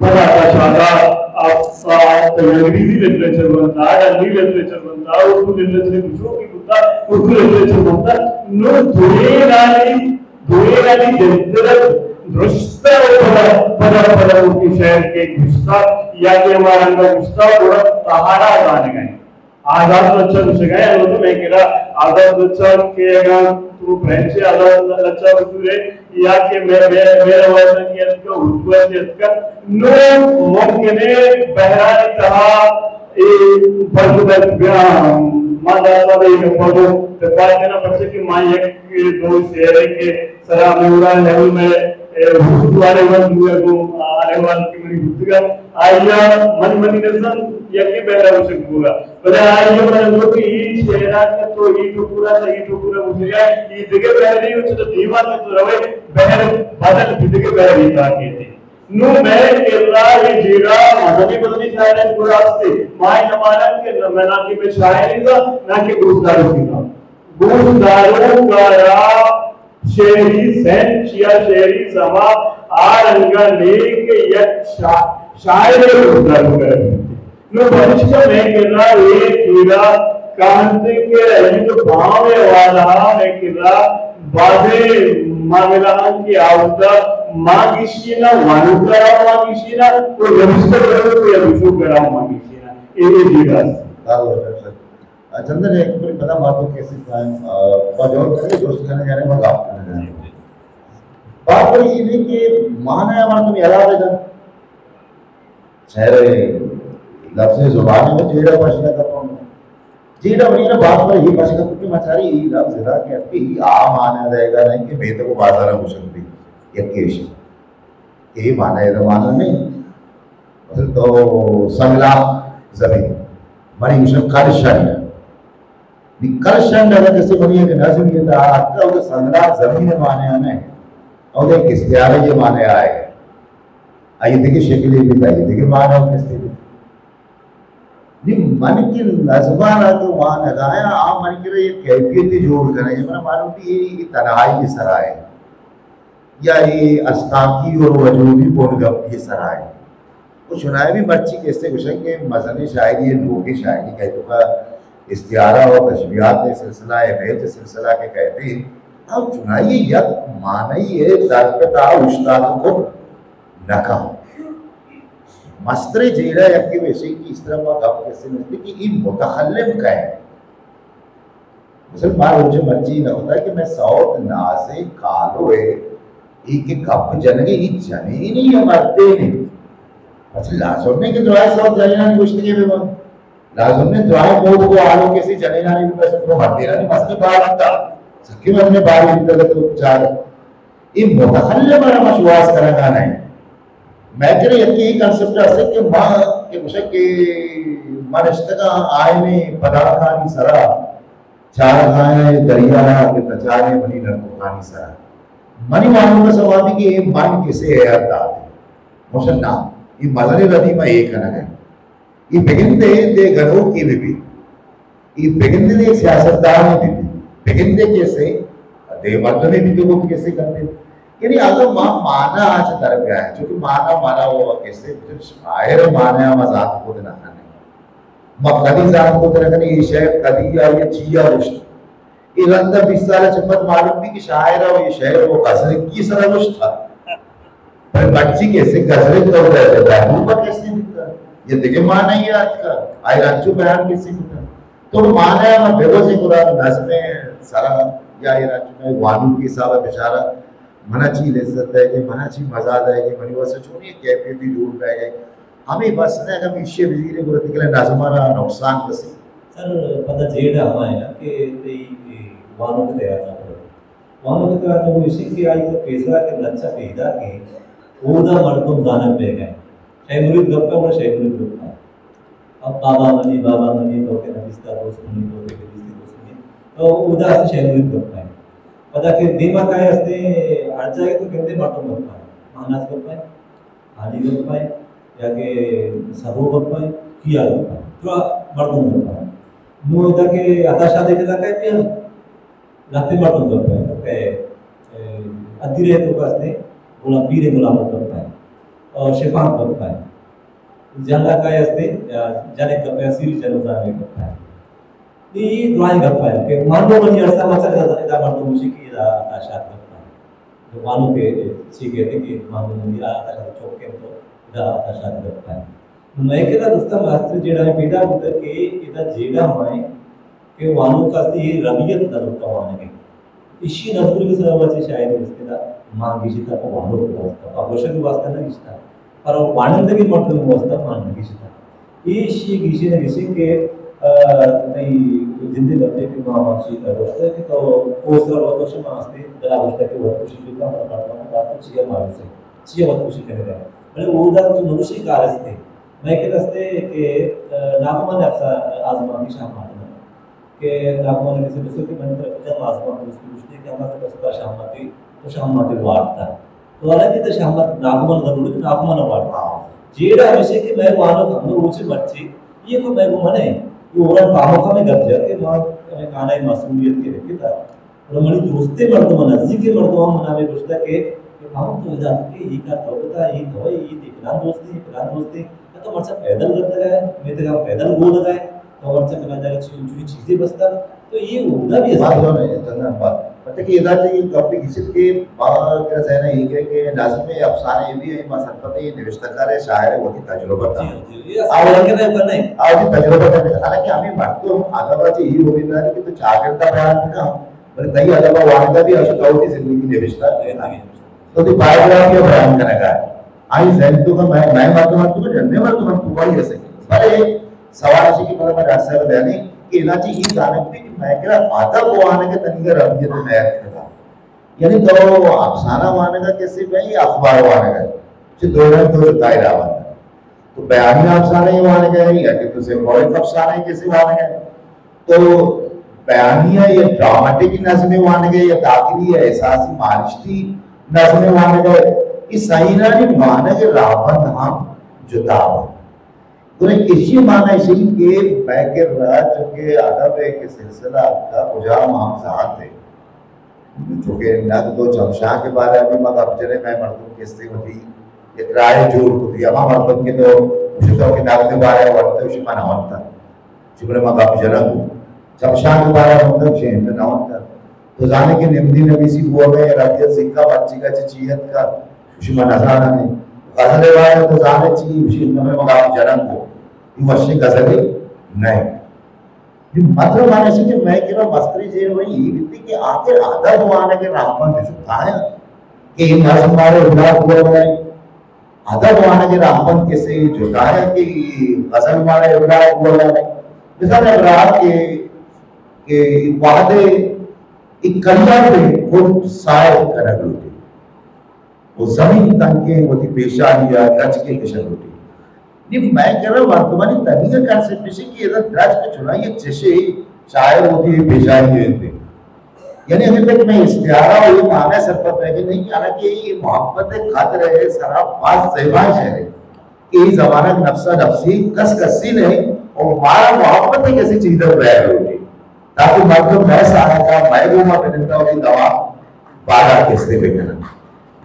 پدا آتا شادا آ، آ، انگریزی لٹریچر بنتا، ڈنی لٹریچر بنتا، اردو لٹریچر بچوکی بنتا، اردو لٹریچر بنتا، نو دوئینانی، دوئینانی دلتر درستا و پدا، پدا، پدا اردو شعر کے گشتا، یا کہ ہمارا گشتا، گڑا پہاڑا زانگا ہے۔ آزات لچہ گوشگا ہے، البتہ مئے کرا آزات لچہ کہ اگاں تو فرینچ آزات لچہ بزورے یا کہ مئے، مئے، مئے روایتاں کہ اتکا، اردو ء کہ اتکا، نو ممکن ہے بحرانی تہا اے بند بند بیا۔ ما داسا بے گپا گو تپاک ہے نا، پرچہ کہ ما یک دو شعرے کہ سرا مورا لہو میں، اے، اردو والے ون دوئے گو آنے وال کی منی بوتگا۔ آیا من منی نزن یکی بہرا وشک بوگا۔ بلے آئی ء من گو کہ ای شعرا کہ تو ای ٹکرا تا ای ٹکرا گوشگا، ای دگہ بحری و چہ دیما کہ تو روے، بحر بدل بی، دگہ بحری تا کیتے۔ نو مئے کرا ای جیڑا مزنی مزنی شاعران گڑا استے۔ ما ای نہ مانن کہ نہ، نہ کہ میں شاعری دا، نہ کہ گوشداری دا۔ گوشداروں کا را شعری سین چیا شعری سما آ رنگا نے کہ یک شا-، شاعر گوشداروں کا۔ نو پرچا مئے کرا اے جیڑا کاہنتے کہ عید بام ء حوالہ مئے کرا بازیں معاملہ ہم کہ آوتا ما گشی نا، وانوکا ما گشی نا، و نوشتہ کرو کہ ابشو کرا ما گشی نا۔ اے، اے جیڑا است۔ چندن ایک پر پدا ما تو کیسے کائیں، آ، با جواب کرے، درست کرنے جانے، ما گاپ کرنے جانے۔ بات پر یہ نہیں کہ مانا ہے، ہمارا تم یاد آ جائے۔ شعر لفظ زبان میں جیڑا پشنا کرتا ہوں۔ جیڑا وڑی نا بات پر یہ پشنا کرتا کہ مچاری یہ لفظ ادا کہ اتنی ہی عام آنے دے گا نہیں کہ بہتر کو بازار میں گھسن بھی۔ یک کیش۔ یہ مانا ہے، مانا نہیں۔ مثلا تو سنگلاخ زمین۔ منی گوشن کل شنڈ۔ نی کل شنڈ اگر کسی منی یک نظمی تا آتا، او سنگلاخ زمین مانا نہیں۔ او ایک استعارہ یہ مانا آئے۔ آئی دیگه شکلی بیتا، آئی دیگه مانا کسی بیتا۔ نی من کہ نظمانا کہ وانگایا، آ من کرا یک کیفیتی جوڑ کنا۔ یہ منا معلوم بھی یہ تنہائی سرائے۔ یا اے استاکی اور وجودی بنگپی سرائے۔ و چنائے بھی مرچی کیسے گوشن کہ مزنیں شاعری ہے، لوگی شاعری کہے تو کا استعارہ اور تشبیہات سلسلہ ہے، بیت سلسلہ کے کہتے ہیں۔ اور چنائے یک معنی ہے، در پہ تا استاد خود نہ کن۔ مسترے جیڑہ یکے ویشے کہ اس طرح ما گپ کیسے نزدی کہ یہ متخلف کا ہے۔ مثلا ما روچ مرچی نہ ہوتا کہ میں سوت نازے کالو ہے، ای کہ گپ جنگے، ای جنینی یا مردے نے۔ اچھا، لازم نہیں کہ درائے سوت جنینانی گوشتگے بے من۔ لازم نہیں درائے موت کو آلو کسی جنینانی بے بس کو مردے نے، مثلا بار ہوتا۔ سکی من نے بار ہوتا تو چار۔ اے متخلف ء ما شواز کنگا نہ ایں۔ مئے کرا یکے اے کنسپٹ است کہ ما کہ گوشگ کہ ما نشتگاں آئین پدارکانی سرا، چارگاں دریا کہ تچاریں منی نرککانی سرا۔ منی وانوک ء سوابی کہ اے من کسے ء یات دات۔ گوشن نا، اے مزنیں ردی ما اے کنگ ء ایں۔ اے بگندے دے گنوکے بہ بیت، اے بگندے دے سیاستدانے بہ بیت، بگندے کسے دے مردمے بیت گوں کسے کنتے۔ یعنی اگر ما مانا آ چہ در بیائیں، چونکہ مانا، مانا وہ کسے شاعر مانا ما ذات خود نہ کنیں۔ ما کدی ذات خود نہ کنیں، یہ شعر کدی یا یہ چیا گوشت۔ اے رند ء بیست سال ء چہ پد معلوم بی کہ شاعر ء اے شعر و گزرکی سرا گوشت ات۔ پر مرچی کسے گزرک تو دے دے، محبوب ء کسے بیتا، یا دگہ معنی ء آتکا، آئی رنچو بیان کسے بیتا۔ تو معنی ء ما بگوزیں گڑا نظم ء سرا یا اے رنچو وانوکی حساب ء بچارا منا چی لذت دئیگ ء، منا چی مزا دئیگ ء، منی واسطہ چونیں کیفیتے جوڑ بئیگ ء۔ ہمے بس نہ، اگاں ایشی ء بزیرے گڑا تئی کلیں نظماں را نقصان رسی۔ سر، پدا جیڑہ ہما ہے نا کہ تئی وانوک تیار نہ کرو۔ وانوک تیار نہ کرو، اسی کہ آئی تو پیسرا کہ لچہ پیدا کہ اودا مردم زانگ بیگ ہے۔ شے مرید گپ کا، شے مرید گپ کا۔ اب بابا منی، بابا منی، تو کہ نبیستا دوست منی، تو کہ نبیستی دوست منی۔ تو اودا اسے شے مرید گپ کا ہے۔ پدا کہ دیما کائے استے ہر جائے تو گندے مردم گپ کا ہے۔ مہناز گپ کا ہے۔ حالی گپ ء یا کہ سبو گپ ء، کیا گپ ء، تو مردم گپ ء۔ نو ادا کہ عطا شاد ء علاقہ ء بیا، لہتے مردم گپ ء، کہ، اے، ادی رہے تو کاستے، غلام پیر غلام گپ ء۔ اور شفاف گپ ءَ۔ جنگ ءَ کئے است اِنت، یا جنک گپ ءَ، سیری جنک زانگ گپ ءَ۔ اے درائیں گپ ءَ کہ مردم منی ارسا مچ ادا، ادا مردم گوشی کہ ادا عطا شاد گپ ءَ۔ جو وانوک ءَ چی کہتے کہ مردم منی عطا شاد چوک کے تو ادا عطا شاد گپ ءَ۔ مئے کرا دوستاں ماسٹر جیڑہ پیدا بوتا کہ ادا جیڑہ ہمائیں کہ وانوک است اے ربیت دروت وانگے۔ ایشی نزوری کے سبب چہ شاعری است ادا مان گیشتا پہ وانوک واسطہ، پہ گوشگ واسطہ نہ گیشتا، پر وانندگی مردم واسطہ مان نہ گیشتا۔ ایشی گیشی نہ گیشی کہ، آ، تئی جندے گپے کہ ما وانشی کا گوشتا کہ تو کوسر و تو شما استے دلا گوشتا کہ وقت کشی جو کا مردم کا تو چیا مارے سے، چیا وقت کشی کرے گا۔ بلے اودا تو نوشی کار استے۔ مئے کرا است اے کہ، آ، ناگمان افسر آزمانی شاہ ماتنا کہ ناگمان کسے بسو کہ من ترا کجام آزمان دوستی گوشتی کہ ہما سے بستا شاہ ماتی، تو شاہ ماتی وارتا۔ تو حالانکہ تو شاہ مات ناگمان ضرور ہے، ناگمان وارتا۔ جیڑہ ہمیشہ کہ مئے وانوک ہم روچ مرچی، یہ کو مئے کو منے، یہ اوران پاموکا میں گپ جا کہ ما، ہمیں کانا مسئولیت کے رکھتا۔ اور منی دوستیں مردم، نزیکیں مردم ہم منا ہمے گوشتگ کہ، کہ ہم تو ادا کہ اے کار تو کتا، اے تو اے، اے تئی پلان دوستی، پلان دوستی، تو مرچا پیدل کرتگ ئے، میتگا پیدل گولگ ئے، تو مرچا پلان جاگہ چی، چوی چیزے بستگ، تو اے اودا بھی است۔ بات تو نہیں، چندن بات۔ مطلب کہ ادا چہ یہ ٹاپک اس کے بعد کا ذہن ہے یہ کہ، کہ نظم افسانے بھی ہے، ما سرپد یہ نوشتہ کار ہے، شاعر ہے، وتی تجربہ تھا۔ جی، جی، یہ اور اصل کے نہیں۔ اور یہ تجربہ تھا، حالانکہ ہمیں مردم ادب چہ یہ امید ہے کہ تو چاگرد بیان کا بلے تئی ادب ءَ وانگ ءَ بھی اش تو وتی زندگی نبشتہ کنگ ءَ، تو وتی بایوگرافی ءَ بیان کنگ ءَ۔ آئی ذہن تو کا میں، میں مردم تو جننے مردم تو والی ایسے۔ بلے سوال اسی کہ مطلب میں ڈاکٹر صاحب بیانی کہ علاجی یہ زانت بھی کہ میں کرا ادب وانگ ءَ تنگا ربیت میں کنگا۔ یعنی تو افسانہ وانگ ءَ کسی میں یا اخبار وانگ ءَ، چہ دو رنگ دو جدائی راوند۔ تو بیانیہ افسانے وانگ ءَ یا کہ تو سمبولک افسانے کسی وانگ ءَ۔ تو بیانیہ یا ڈراماٹک نظمے وانگ ءَ یا داخلی یا احساسی مانشتی نظمے وانگ ءَ، اے سئینانی وانگ ءِ راہبند ہم جتا بنت۔ گڑا ایشی مانا ایشی کہ مئے کرا چونکہ ادب ءِ کہ سلسلہ اتکا کجام ہم زانت ءِ۔ چونکہ نقد و چمشانک ءِ بارہ ءَ بھی ما گپ جنیں، مئے مردم کسے وتی یک رائے جوڑ کت، ہما مردم کہ تو گوشتو کہ نقد ءِ بارہ ءَ ونتگ، شما نہ ونتگ۔ چہ بلے ما گپ جنگ بو۔ چمشانک ءِ بارہ ءَ ونتگ، شے ہند نہ ونتگ۔ تو زانے کہ نمدی نبیسی بوگ ءَ ربیت سکہ بچگا چہ چی اتکا، شما نہ زانانے۔ غزل ءِ بارہ ءَ تو زانے چی، شے ہند ما گپ جنگ بو۔ اے وشیں غزلے نہ۔ اے مطلب ہمیش کہ مئے کرا مستری جیڑہ وئی اے بیتی کہ آخر ادب وانگ ءِ راہبند جتا انت کہ اے نظم مارا ابلاغ بوگ ءَ، ادب وانگ ءِ راہبند کسے جتا انت کہ اے غزل مارا ابلاغ بوگ ءَ۔ مثال ءَ براہ کہ، کہ وہدے اے کلمہ پہ خود سائل کنگ لوٹی۔ و زمین تنکیں وتی پیشانی ءَ درچکے کشگ لوٹی۔ نی مئے کرا مردمانی تنیگا کنسپٹ اش کہ ادا درچک چنائی چشے شاعر وتی پیشانی ءَ انت۔ یعنی اگر تک میں استعارہ و یہ معنی سرپد رہ گئے نہیں، حالانکہ یہ محبت قدر ہے، سرا باز زیبا شعر ہے کہ یہ زمانہ نفسا نفسی کس کسی نہیں اور مارا محبت کسی چیز پر رہ گئے۔ تاکہ مردم مئے ساہگا، مئے گوما بنندہ وتی دوا بادا کستے بکنن۔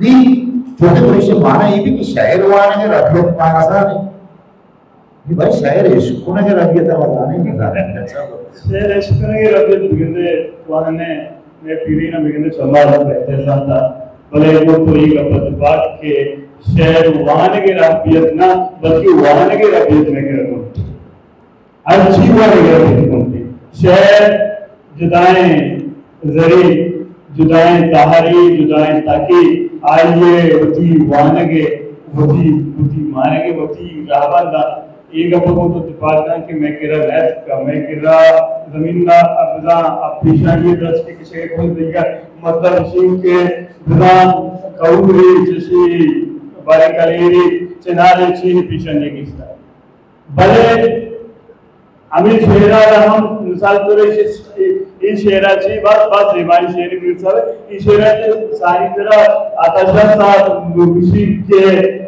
نی چوکہ تو ایشی معنی یہ بھی کہ شعر وانگ ءِ ربیت مانا زانے۔ نی بھائی شعر عشق کنگ ءِ ربیت ءَ مزانے، مزانے۔ شعر عشق کنگ ءِ ربیت بگندے واننے، میں پیرین بگندے چمار بہتر زانتا۔ بلے وہ تو یہ گپ اتفاق کہ شعر وانگ ءِ ربیت نہ، بلکہ وانگ ءِ ربیت میں کرتا ہوں۔ ہرچی وانگ ءِ ربیت کنت۔ شعر جدائیں زرے، جدائیں تہرے، جدائیں تکے، آئی ءِ وتی وانگ ءِ، وتی، وتی مانگ ءِ، وتی رہبند ءَ۔ اے گپ ءَ گوں تو تپاک داں کہ مئے کرا نیست کا، مئے کرا زمین ءَ بزاں پیشانی ءِ درچک ءِ کشگ ءِ کل دیگر مطلب اش انت کہ بزاں کہورے چشے بارے کلیرے چنارے چین پیشانی ءَ گیشتر۔ بلے ہمے شعر ءَ را ہم مثال طور اے، اے شعر ءَ چی باز، باز زیبائیں شعرے میر صاحب۔ اے شعر ءَ چی ساری طرح عطا شاد صاحب گوشی کہ،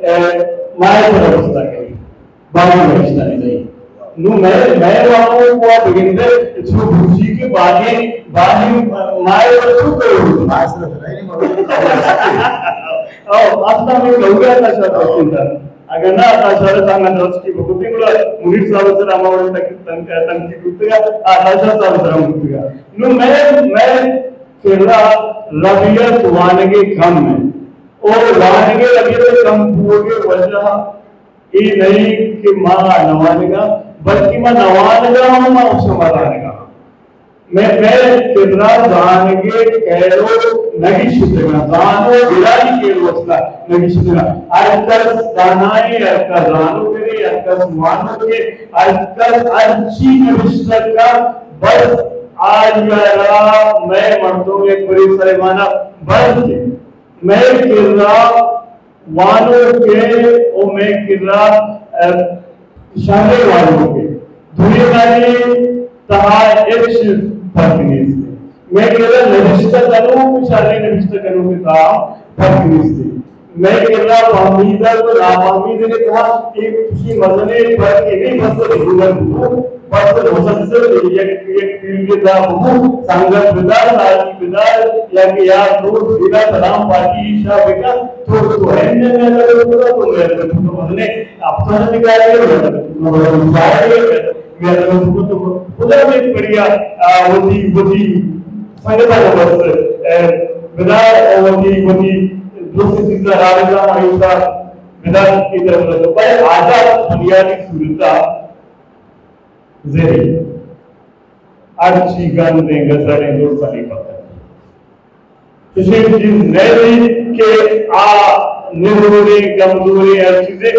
اے، مائے طرح رستا کئی۔ باز نوشتہ نہیں۔ نو مئے، مئے وانوک وا بگندے، چو گوشی کہ بالی، بالی مائے پر چو کرو۔ مائے صرف نہیں، مگر او اصلا میں لوگا کا شاید بچتا۔ اگر نہ، عطا شاد تانگا درس کی بکتے گڑا منیر صاحب سر ہما وڑ تک تنقید کرتے گا، عطا شاد صاحب سر ہم کرتے گا۔ نو میں، میں کرا ربیت وانگے کم ہے۔ او وانگے ربیت کم بوگے وجہ اے نہیں کہ ما نوانگا، بلکہ ما نوانگا ہوں، ما اسے مرانگا۔ میں، میں کرا زانگے کیلو نگیشتگا، زانو بلالی کیلو اصلا نگیشتگا۔ ہر کس زانائے، ہر کس زانو کرے، ہر کس مانو کرے، ہر کس ہر چی نوشتہ کا، بس آئی را میں مردم ایک بری سلیمانہ بند کے میں کرا وانوکے او مئے کرا، ا، شریں وانوکے۔ دوئینانی تہا ہچ فرق نیست۔ مئے کرا نبشتہ کنوک، شریں نبشتہ کنوکے تہا فرق نیست۔ مئے کرا فہمیدگ و نافہمیدگ تہا ایک چیزی مزنیں فرقے نہیں، بس ضرورت ہو۔ بس مسلسل یک، یک فیلڈ ء تہا ببو، سنگت بدار، ساجی بدار، یا کہ یار دوست بدار، سلام پارٹی ایشا بکن، تو، تو ہند میں لگے پورا، تو میں لگے پورا، مزنے افسر نکالے، میں لگے پورا، مزنے چاہے، میں لگے پورا، تو خدا میں پڑیا، آ، وتی، وتی سنگت ء بس، اے، بدار، وتی، وتی دوست چیزا رابطہ ہمیشہ بدار کی طرف رکھو۔ پر آزاد بنیادی صورت زری۔ ہرچی گندیں گسڑیں درستانی پتہ۔ چشیں چیز نہ بیت کہ آ نزوریں، کمزوریں ہر چیزے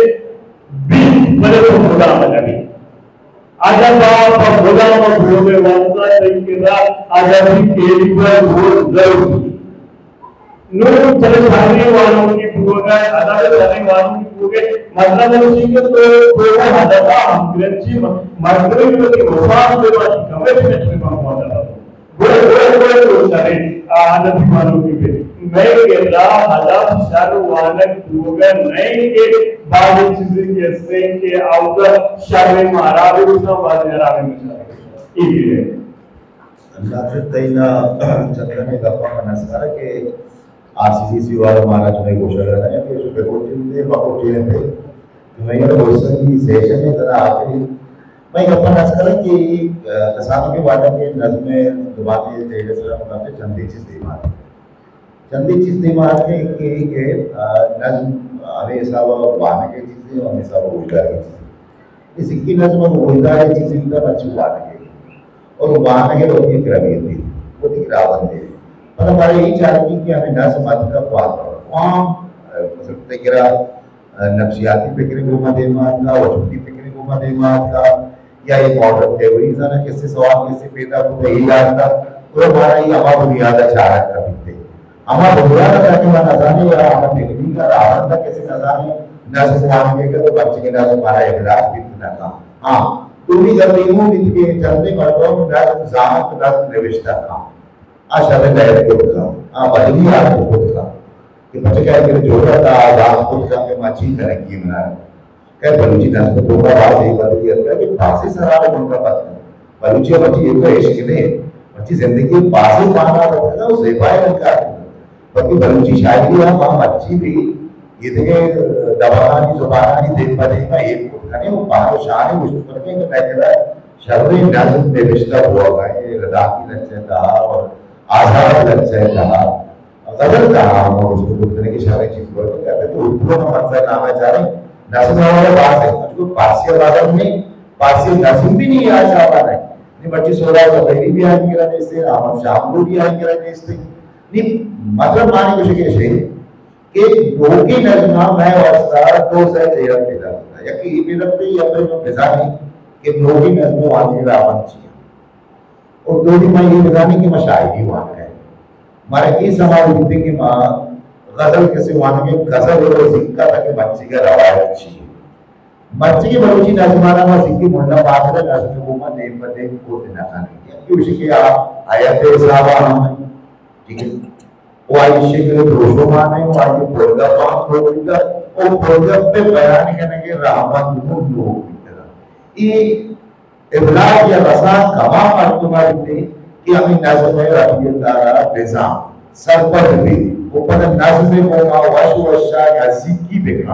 بیت، بلے تو مدام نہ بیت۔ ادب ء پہ مدام بوگ ء واسطہ تئی کرا ادبی کیلیبر ہور ضروری۔ نوں چلے شریں وانوکی بوگ ء، ادب ء شریں وانوکی بوگ ء مطلب ہمیش انت کہ تو، تو ادب ء ہمگرنچی م-، مردمے کہ وتی وفاق بہ بات، کمٹمنٹ بہ بات ادب ء۔ گڑا، گڑا، گڑا تو شریں، آ، ادبی وانوکی بے۔ مئے کرا ادب شر وانگ بوگ ء نئیں کہ بعض چیزے کہ ہستیں کہ آودا شریں ما ہرابے بشاں، بعض ہرابے بشاں۔ اے بھی ہے۔ اللہ حافظ، تئی نا چندنے گپاں من اسکارا کہ آر سی سی سی والا مارا چنے گوشگ ء نہ کہ شو پہ کوٹی دے، پہ کوٹی دے۔ تو میں یہ گوشگ کی سیشن ہے ترا آخری۔ میں گپاں اسکارا کہ، آ، کسانو کے وعدہ کے نظم زبان کے تیرے سر مطابق چندی چیز دیوان۔ چندے چیز دیما اتکگ کہ، کہ، آ، نظم ہمے حساب ء وانگ ء چیزے و ہمے حساب ء گوشدارگ ء چیزے۔ اے سکی نظم ء گوشدارگ ء چیزے بوتا، مرچی وانگ ء۔ اور وانگ ء وتی یک ربیتے، وتی یک راہبندے۔ پدا مارا اے چارگی کہ ہمے نظم اتکگ وانگ ء۔ آ، مثلاً تئی کرا، آ، نفسیاتی فکر گوما دیما اتکا، وجودی فکر گوما دیما اتکا، یا اے ماڈرن تھیوریز آناں کسے سوال کسے پیدا کتہ، اے داشتہ، گڑا مارا اے ہما بنیاد ء چارگ کنگ بیت۔ ہما بنیاد ء تاکہ ما نزانیں، یا ہما تکنیک ء راہبند ء کسے نزانیں، نظم وانگ ء تو بچک ء نظم مارا ابلاغ بیت نہ کن۔ ہاں، دومی گپ ایمو بیت کہ چندے مردم نظم زانت، نظم نوشتہ کن۔ آ شر ء لہت کت کن، آ بدنی آ کت کن کہ بچک ء کہ جوڑ ء تا آ زانت کت کن کہ ما چی کنگی منا۔ خیر، بلوچی نظم ء توکا باز اے بدلی اتکگ کہ بازیں سرحال ء گونڈا پد کنت۔ بلوچی ء مرچی ایوک ء عشق نہ انت، مرچی زندگی ء بازیں مانا اتکگ ء زیبائیں رنگ ء اتکگ۔ بلکہ بلوچی شاعری ء ما مرچی بھی ایدگہ دمگانی زبانانی دیم پہ دیم ء ایر کت کنیں و بہر و شان ء گوشت کنیں کہ مئے کرا شریں نظم نبشتہ بوگ ء انت، لداخی لچہ ء تہا اور آزاد لچہ ء تہا۔ غزل تہا ہم گوشت کت کنیں کہ شریں چیز پر بکن۔ تو اردو ہم اکثر نام ء چاریں، نظم ہمارا باز ہے، اچھا پارسی ء باز نہیں، پارسی نظم بھی نہیں آ شابان ہے۔ نی مرچی سہراب زبیری بھی آئی کرا نیستے، احمد شاملو بھی آئی کرا نیستے۔ نی مطلب معنی کچھ کہ ہے کہ لوگی نظم ہم ہے واسطہ دو سے تیرہ پیدا ہوتا ہے۔ یکی یہ پیدا ہوتا ہے، یا پھر ہم بزانی کہ لوگی نظم وانی راون چیئے۔ اور دومی ما یہ بزانیں کہ ما شاعری وانگ ء۔ مارا یہ سوال اٹھتے کہ ما غزل کسے وانگ ء، غزل و زنکا تک مچی کا روایت چی ہے؟ مچی کے بلوچی نظمانہ ما زنکی ملا فاضل نظم کو ما دیم پر دیم کو نہ کھانے۔ کیوں کہ آ آیت حساب ہم، ٹھیک ہے؟ و آئی شکل دروشمان ہے، و آئی پرگپ ہم لوگ بیتا، و پرگپ پہ بیان کرنے کے راہبند ہم لوگ بیتا۔ یہ ابلاغ یا رسان کما مردم بیتے کہ ہمیں نظم ء ربیت ء را بزاں سرپد بی۔ و پدا نظم ءِ گوما وش وشا نزیکی بکن۔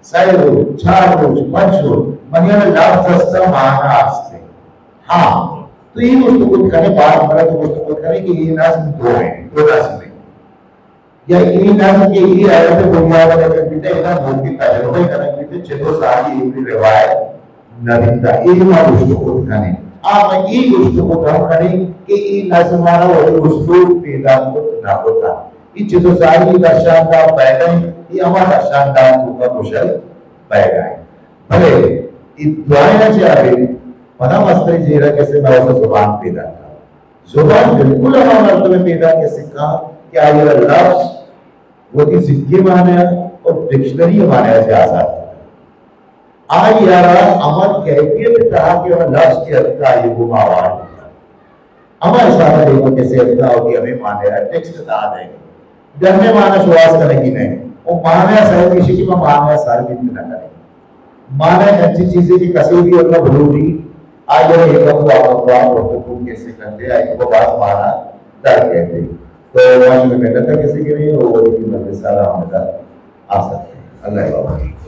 سئے روچ، چار روچ، پنچ روچ، منی ہمے لفظ است، مانا است۔ ہاں، تو اے گوشت کت کنے، باز مرا تو گوشت کت کنے کہ اے نظم دو ہیں، دو نظم ہیں۔ یا اے نظم کہ اے آیت بنیاد ءَ کنگ بیتہ، ادا ملکی تجربہ کنگ بیتہ، چتو ساری ایوری روایت نہ بیتہ، اے ما گوشت کت کنے۔ آ ما اے گوشت کت ہم کنے کہ اے نظم مارا وتی اسلوب پیدا کت نہ کتہ۔ اے چتو ساری درشان دات بئیگا ایں، اے ہما درشان دات توکا کشگ بئیگا ایں۔ بلے اے دعائیں چہ ابید پدا مستریں جیڑہ کسے نہ وت زبان پیدا کن۔ زبان بالکل ہما مردم پیدا کسے کن کہ آئی ءَ لفظ وتی زندگی معنی اور ڈکشنری معنی سے آزاد کن۔ آئی ءَ را ہما کیفیت تہا کہ ہما لفظ کے اتکا آئی گوما آوار بوتا۔ ہما حساب ءَ دیما کسے اتکا وتی ہمے معنی ءَ ٹیکسٹ تہا دے۔ ڈنے معنی شواز کنگی نہیں۔ وہ معنی سر کسی کی معنی سر بیت نہ کرے۔ معنی انچی چیزے کہ کسے بھی اللہ بلوٹی، آئی ءَ اے گپ ءَ آپ ءَ گفتگو کسے کنتے، آئی ءَ باز معنی در کہتے۔ تو ما شمئے منت ءَ کسے کریں، اور وتی مجلس ءَ را ہم در آسکتے۔ اللہ بابا۔